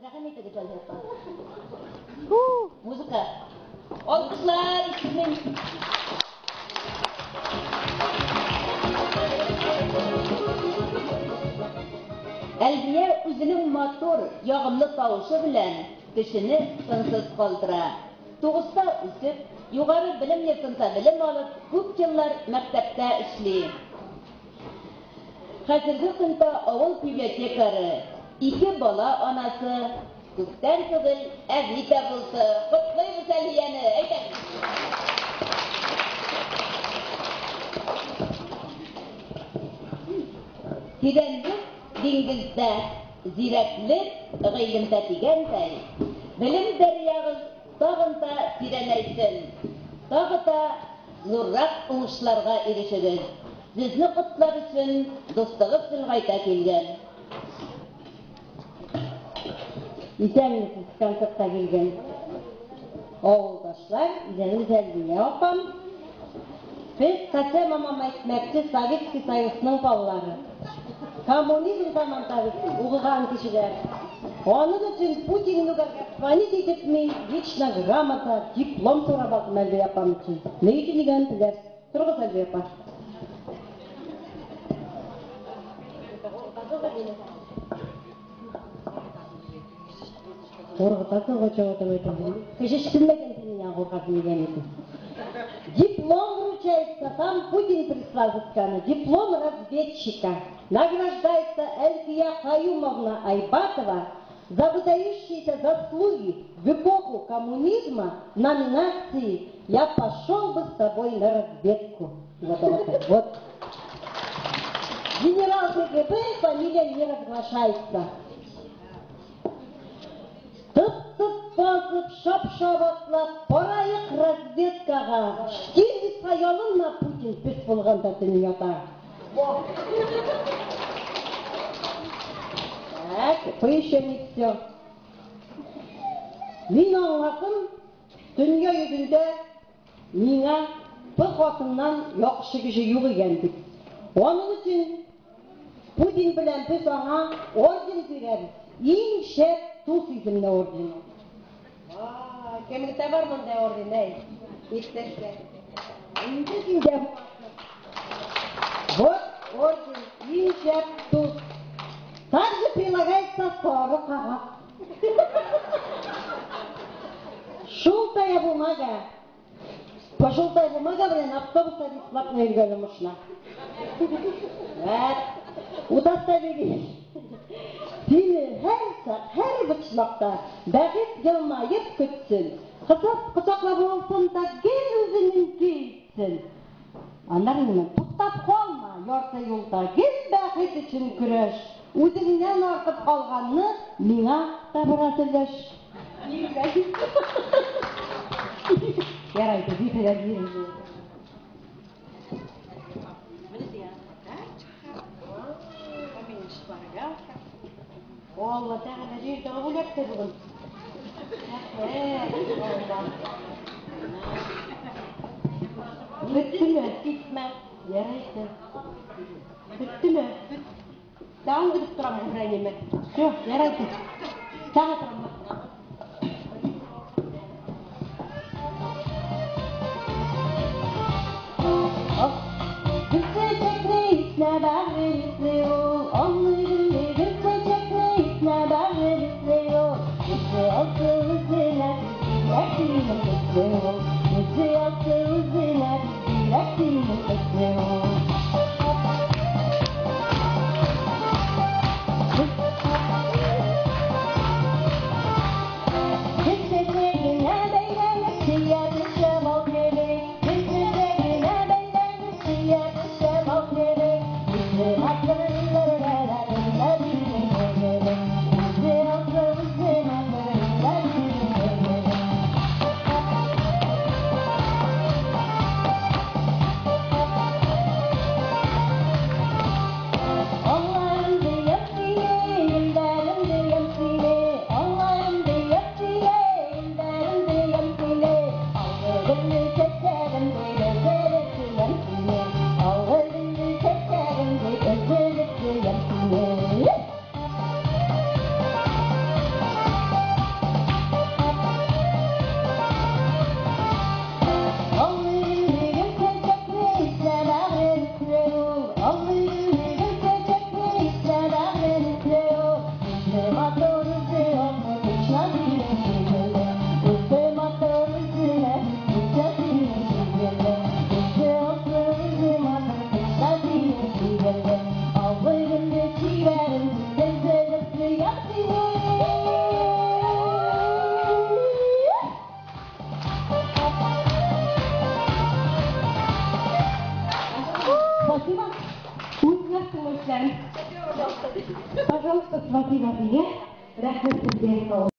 Рәхим итегез, Әлфия апа. Музыка. Алкышлар ишетмим. Әлфия үзенең матур, ягымлы тавышы белән кешене тынсыз калдыра. Тугызда үсеп, югары белем йортында белем алып, күп еллар мәктәптә эшли. Хәзерге көндә авыл библиотекаре, ике бала анасы, күптән түгел әби дә булды. Котлыйбыз Әлфияне! Әйдәгез! Тирәнлек диңгездә, зирәклек гыйлемдә дигәндәй, белем дәрьягыз тагын да тирәнәйсен, тагы да зуррак уңышларга ирешегез. Сезне котлар өчен дустыгыз Зөлгайдә килгән. Исәнмесез, концертка килгән авылдашлар, исәнмесез, Әлфия апам. Без, Касә мамам әйтмәкче, Советский Союзның балалары. Коммунизм заманда без укыган кешеләр. Аның өчен Путин нүгәргә звонить итеп мин лично грамота, диплом сорап алдым Әлфия апам өчен. Ни өчен икәнен беләсез. Торыгыз, Әлфия апа. Куркытасың, кочак атам. Кеше ишетмәгән син миннән куркасың дигән иде. Диплом вручается, сам Путин прислал Зытканы, диплом разведчика. Награждается Эльфия Каюмовна Айбатова за выдающиеся заслуги в эпоху коммунизма в номинации «Я пошел бы с тобой на разведку». Вот, вот, вот. Генерал КГБ, фамилия не разглашается. Тып-тып басып, шап-шап атлап, бараек разведкага. Штирлицка ялынма, Путин пес булганда дөньяда. Так, это еще не все. Мин аңладым, дөнья йөзендә миңа бу хатыннан яхшы кеше юк икән дип. Аның өчен Путин белән без аңа орден бирәбез. Иң шәп дус исемле орден. Кемдә бар монда орден, әй? Иптәшләр. Инде синдә Вот орден, иң шәп дус. Также прилагается сары кагаз. Желтая бумага. По желтая бумага белән автобуста бесплатно йөргәне можно. Вот. Удостоверение. Сине һәр чак, һәр почмакта бәхет елмаеп көтсен. Кысып кочаклап алсын да гел үзенеке итсен. Аннары инде туктап калма ярты юлда, гел бәхет өчен көрәш. Үзеңнән артып калганны миңа да бераз өләш. Ярайды, бирелә бирелә. Алла Тәгалә җирдә бүләк тә бүген. Рәхмәт, Алла. Беттеме? Китмә. Ярайды. Беттеме? Тагын көтеп торам Ибраһимны. Все, ярайды. Тагын торам. Гөл чәчәкне иснә бәгърем исни ул, Аллы гөлле гөл чәчәкне иснә бәгърем исни ул. Үзе алты үзенә бигрәк синең төсле ул. Үзе алты үзенә бигрәк синең төсле ул. Гөл чәчәгенә бәйләнеп чия төшә бал кебек. Гөл чәчәгенә бәйләнеп чия төшә бал кебек. Үзе матур кебек. Үзе алты үзе матур кебек. Пожалуйста, сваты Вәфия, рәхмәт сезгә.